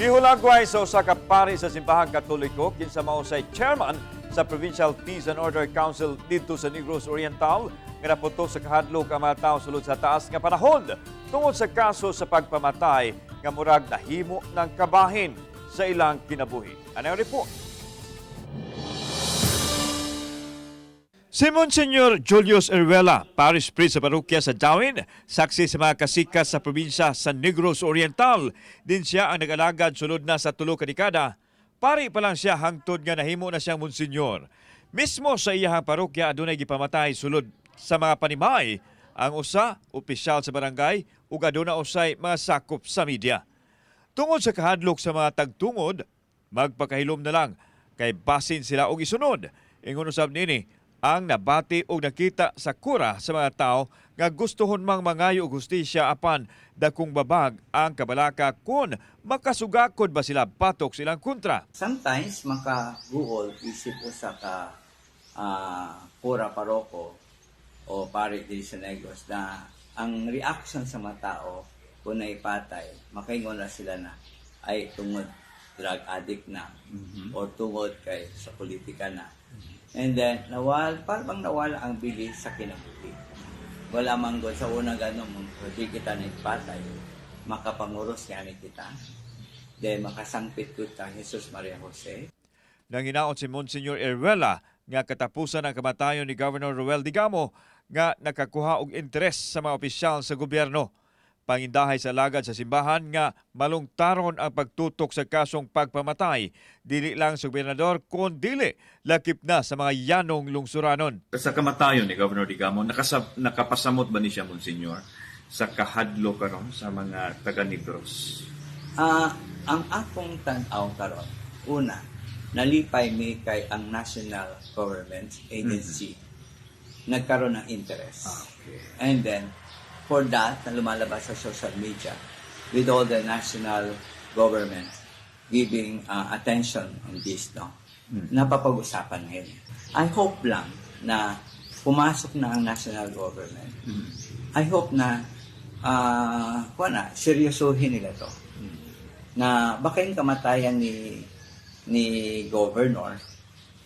Gihulagway sa usa ka pari sa Simbahang Katoliko kinsa mao say chairman sa Provincial Peace and Order Council didto sa Negros Oriental nga naputok sa kahadlok ang mga tao sulod sa taas nga panahon tungod sa kaso sa pagpamatay nga murag nahimo ng kabahin sa ilang kinabuhi. Ano ang report? Si Monsignor Julius Heruela, parish priest sa parokya sa Dauin, saksi sa mga kasika sa probinsya sa Negros Oriental. Din siya ang nag-alagad sulod na sa 3 ka dekada. Pari pa lang siya hangtod nga nahimo na siyang monsignor. Mismo sa iyahang parokya, adunay gipamatay sulod sa mga panimay ang usa opisyal sa barangay ug aduna usay mga sakop sa media. Tungod sa kahadlok sa mga tagtungod, magpakahilom na lang kay basin sila og isunod. Ingon usab nini ang nabati og nakita sa kura sa mga tao nga gustohon mang mangayo og hustisya apan dakong babag ang kabalaka kung makasugakod ba sila batok silang kontra. Sometimes makaguol isip usa ka kura paroko o pari diri sa Negros na ang reaction sa mga tao kung naipatay, makaingon na sila na ay tungod drug addict na or tungod kay sa politika na. And then, parang nawala ang bili sa kinabuhi. Wala man gud sa una ganun, di kita naipatay, makapanguros nga kita. Then makasangpit ko ta Jesus Maria Jose. Nanginaot si Monsignor Heruela nga katapusan ang kamatayon ni Governor Roel Degamo nga nakakuha og interes sa mga opisyal sa gobyerno. Pangindahay sa lagad sa simbahan nga malungtaron ang pagtutok sa kasong pagpamatay dili lang sa gobernador kun dili lakip na sa mga yanong lungsuranon. Sa kamatayon ni Governor Degamo, nakapasamot ba ni siya, Monsignor, sa kahadlo karon sa mga taga Negros? Ang akong tan-aw karon, una, nalipay mi kay ang national government agency nagkaroon ng interest. And then, for that, na lumalabas sa social media, with all the national government giving attention on this, no? Napapag-usapan ngayon. I hope lang na pumasok na ang national government. I hope na kuha na, seryosohin nila to. Na baka yung kamatayan ni governor,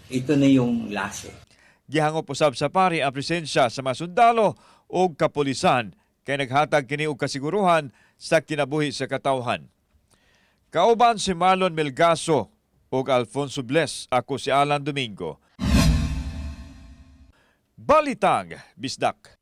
ito na yung last eh. Gihangop usab sa pari ang presensya sa mga sundalo ug kapulisan kay naghatag kini og kasiguruhan sa kinabuhi sa katawhan. Kauban si Marlon Melgaso ug Alfonso Bless, ako si Alan Domingo. Balitang Bisdak.